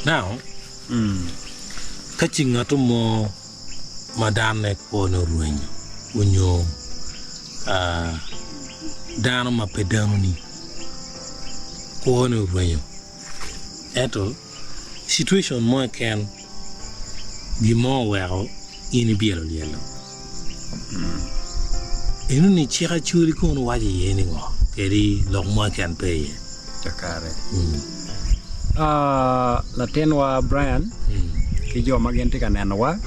Now, ka ci ngat mo ma danone kwone orwenyo onyo dano ma pe danoni kwone orwenyo ento situation mo keken gin mo oweko in ibyelo lyel-lo enoni cik acwali kono waco iye ni ngo kadi lok mo keken pe iye. Kakare. Latinwa Brian ki jo ma gin tye ka nenowa,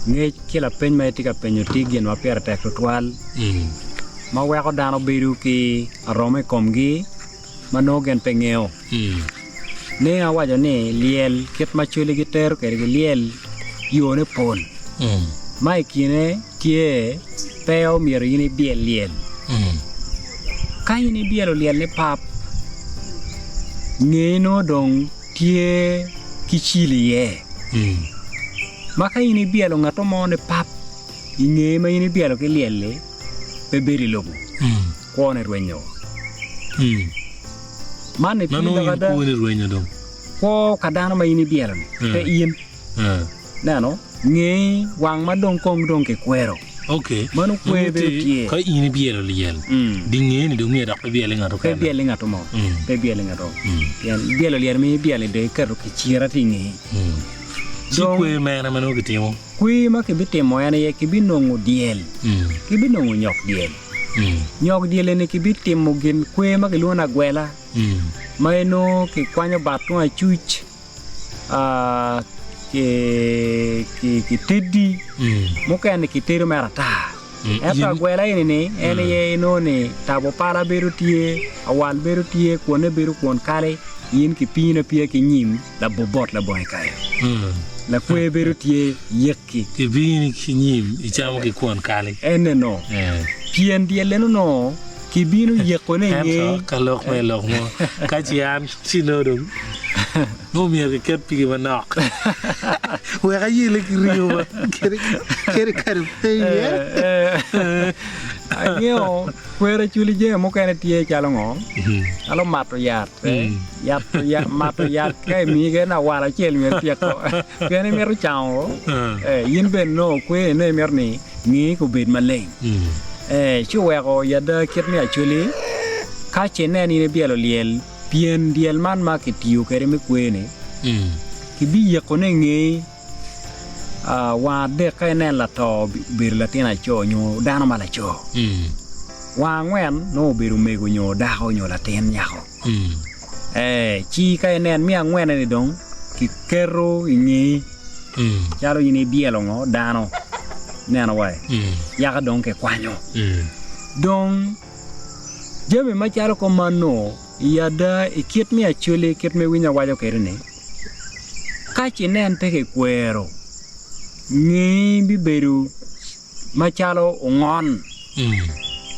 ngec ki lapeny ma itye ka penyo tye gin ma pire tek tutwal ma weko dano bedo ki aroma i komgi ma nongo gin pe ngeyo. Ne awaco ni lyel kit ma cwali gitero kwede ki lyel yone pol ma i kine tye pe omyero in ibyel lyel. Ka in ibyelo lyel ni pap, nge nongo dong tye ki cil iye. Ma ka in ibyelo ngat mo ni pap, i nge ma in ibyelo ki lyel-li pe bedo i lobo, kwone rwenyo. Man ni nongo in kwoni rwenyo dong. Kwo ka dano ma in ibyelo-ni pe in. Neno, nge wang ma dong kong dong kikwero. Ok. Mano kwer bedo tye. Ka in ibyelo lyel, di nge ni dong myero dok pe byel i ngat okene. Pe byel i ngat mo. Pe byel i ngat mo. Pien byelo lyel ma ibyelo ni dong iketo kicira tye i ngeyi. Ci kwer mene ma nongo kitimo? Kwer ma kibitimo en aye kibinongo dyel. Kibinongo nyok dyel. Nyok dyel eni kibitimo gin kwer ma kilwongo ni agwela ma inongo kikwanyo bat tung acuc. kitedi mukene kitedo mere ata ento agwela eni-ni en aye inongo ni tabo pala bedo tye, awal bedo tye, kwone bedo kwon kali in kipiyone apiya ki nyim labobot labongo ikayo lakwer bedo tye yekki. Kipiyoni ki nyim icamo ki kwon kali. Eneno pien dyel en onongo Kibino yekone i nge. Ento ka lok me lok mo, ka ce an ci nongo dong nongo myero kiket pigi manok wek ayelle ki ringo ma kadi kadi pe iye. Angeyo kwero acwali jami mukene tye calo ngo? Calo mato yat. Yat mato yat ka imiyi kene awal acel myero ityeko pien imito cango in bene nongo kwer ni imito ni ngeyi obed maleng. Ee, ci oweko i ada kit me Acholi, ka ce inen in ibyelo lyel, pien dyel man ma kitiyo kwede me kwer-ni, kibiyekone i ngeyi wang adek ka inen lato obedo latin aco nyo dano ma laco, wang angwen nongo obedo omego nyo dako nyo latin nyako. Ee, ci ka inen me angwenne-ni dong kiketo i ngeyi calo in ibyelo ngo dano ineno wa yaka dong kikwanyo. Dong jami macalo kumanno i ada i kit me Acholi kit ma iwinyo awaco kwede-ni ka ce inen pe kikwero ngeyi bibedo macalo ongon,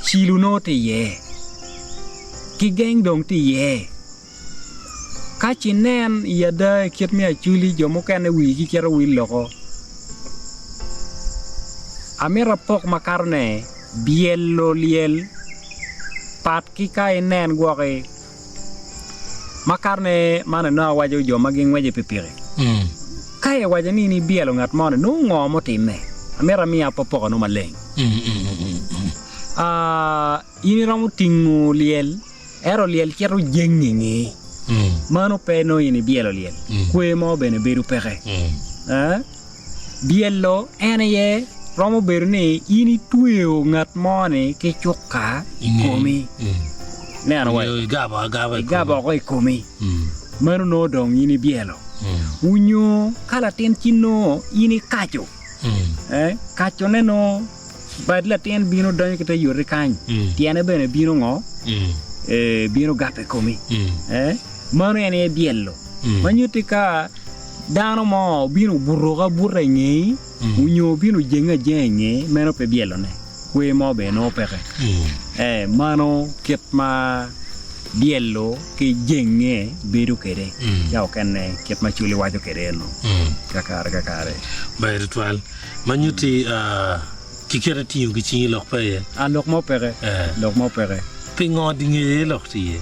cilo nongo tye iye, ki geng dong tye iye. Ka ce inen i ada i kit me acwali jo mukene wigi cito wil loko. Amito apok makatone byelo lyel pat ki ka inen gwoki. Makatone man onongo awaco jo ma gingweco i pikipiki. Ka iwaco ni in ibyelo ngat moni, nongo ngo mutimme? Amito amiya apopokanu maleng. In iromo tingo lyel, ento lyel cito jenge i ngeyi. Mano pe nongo in ibyelo lyel. Kwer mo bene bedo peke. Byelo en aye romo bedo ni in itweyo ngat mo-ni ki cuka i komi. Ineno wa? Igabo oko i komi. Meno nongo dong in ibyelo. Onyo ka latin ci nongo in ikaco. Kacone nongo bad latin bino donyo ki te yoti kany, tyene bene bino ngo? Bino gape i komi. Meno en aye byelo. Ma nyutti ka dano mo obino obuto abuta i ngeyi onyo obino ojenge ajenga i ngeyi, meno pe byelone. Kwer mo bene nongo peke. Ee, mano kit ma byelo ki jenge bedo kwede ca okene kit ma Culi waco kwede eno kakare kakare. Ber tutwal. Ma nyutti ki kit itingo ki cingi lok pe iye. A lok mo peke. Lok mo peke. Pingo di ngeye lok tye iye?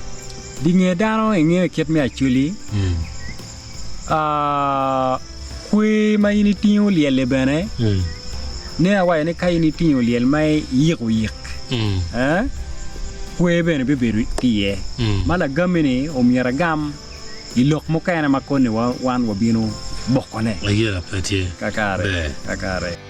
Di nge dano ingeyo kit me Acholi. Kwer ma in itingo lyel-li bene, nen awaco ni ka in itingo lyel ma iyiko yik, kwer bene bibedo tye iye. Ma lagammi-ni omyero agam i lok mukene ma koni wan wabino bokone. Ayela pe tye. Kakare. Ber. Kakare.